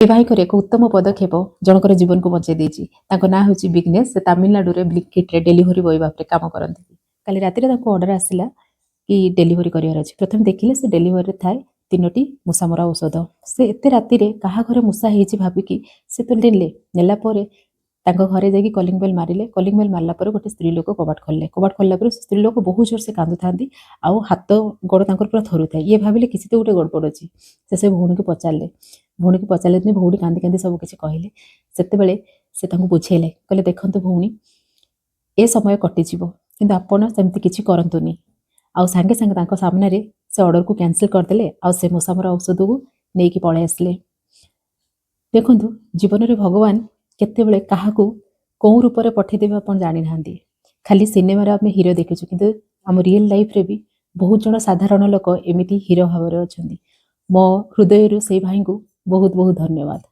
ଏ ଭାଇଙ୍କର ଏକ ଉତ୍ତମ ପଦକ୍ଷେପ ଜଣଙ୍କର ଜୀବନକୁ ବଞ୍ଚାଇ ଦେଇଛି। ତାଙ୍କ ନାଁ ହେଉଛି ବିଘ୍ନେଶ। ସେ ତାମିଲନାଡୁରେ ବ୍ଲିଙ୍କିଟ୍ରେ ଡେଲିଭରି ବୟ ଭାବରେ କାମ କରନ୍ତି। କାଲି ରାତିରେ ତାଙ୍କୁ ଅର୍ଡର ଆସିଲା କି ଡେଲିଭରି କରିବାର ଅଛି। ପ୍ରଥମେ ଦେଖିଲେ, ସେ ଡେଲିଭରିରେ ଥାଏ ତିନୋଟି ମୂଷାମରା ଔଷଧ। ସେ ଏତେ ରାତିରେ କାହା ଘରେ ମୂଷା ହେଇଛି ଭାବିକି ସେ ତ ନେଲେ। ନେଲା ପରେ ତାଙ୍କ ଘରେ ଯାଇକି କଲିଂ ବେଲ୍ ମାରିଲେ। କଲିଂ ବେଲ୍ ମାରିଲା ପରେ ଗୋଟେ ସ୍ତ୍ରୀ ଲୋକ କବାଟ ଖୋଲିଲେ। କବାଟ ଖୋଲିଲା ପରେ ସେ ସ୍ତ୍ରୀ ଲୋକ ବହୁତ ଜୋରସେ କାନ୍ଦୁଥାନ୍ତି ଆଉ ହାତ ଗୋଡ଼ ତାଙ୍କର ପୁରା ଥରୁଥାଏ। ଇଏ ଭାବିଲେ, କିଛି ତ ଗୋଟେ ଗଡ଼ବଡ଼ ଅଛି। ସେ ସେ ଭଉଣୀକୁ ପଚାରିଲେ। ଭଉଣୀକୁ ପଚାରିଲେ ଯେମିତି, ଭଉଣୀ କାନ୍ଦି କାନ୍ଦି ସବୁ କିଛି କହିଲେ। ସେତେବେଳେ ସେ ତାଙ୍କୁ ବୁଝେଇଲେ, କହିଲେ, "ଦେଖନ୍ତୁ ଭଉଣୀ, ଏ ସମୟ କଟିଯିବ, କିନ୍ତୁ ଆପଣ ସେମିତି କିଛି କରନ୍ତୁନି।" ଆଉ ସାଙ୍ଗେ ସାଙ୍ଗେ ତାଙ୍କ ସାମ୍ନାରେ ସେ ଅର୍ଡ଼ରକୁ କ୍ୟାନସେଲ୍ କରିଦେଲେ ଆଉ ସେ ମୂଷାମରା ଔଷଧକୁ ନେଇକି ପଳେଇ ଆସିଲେ। ଦେଖନ୍ତୁ, ଜୀବନରେ ଭଗବାନ କେତେବେଳେ କାହାକୁ କେଉଁ ରୂପରେ ପଠେଇଦେବେ, ଆପଣ ଜାଣିନାହାନ୍ତି। ଖାଲି ସିନେମାରେ ଆମେ ହିରୋ ଦେଖିଛୁ, କିନ୍ତୁ ଆମ ରିଏଲ୍ ଲାଇଫ୍ରେ ବି ବହୁତ ଜଣ ସାଧାରଣ ଲୋକ ଏମିତି ହିରୋ ଭାବରେ ଅଛନ୍ତି। ମୋ ହୃଦୟରୁ ସେଇ ଭାଇଙ୍କୁ ବହୁତ ବହୁତ ଧନ୍ୟବାଦ।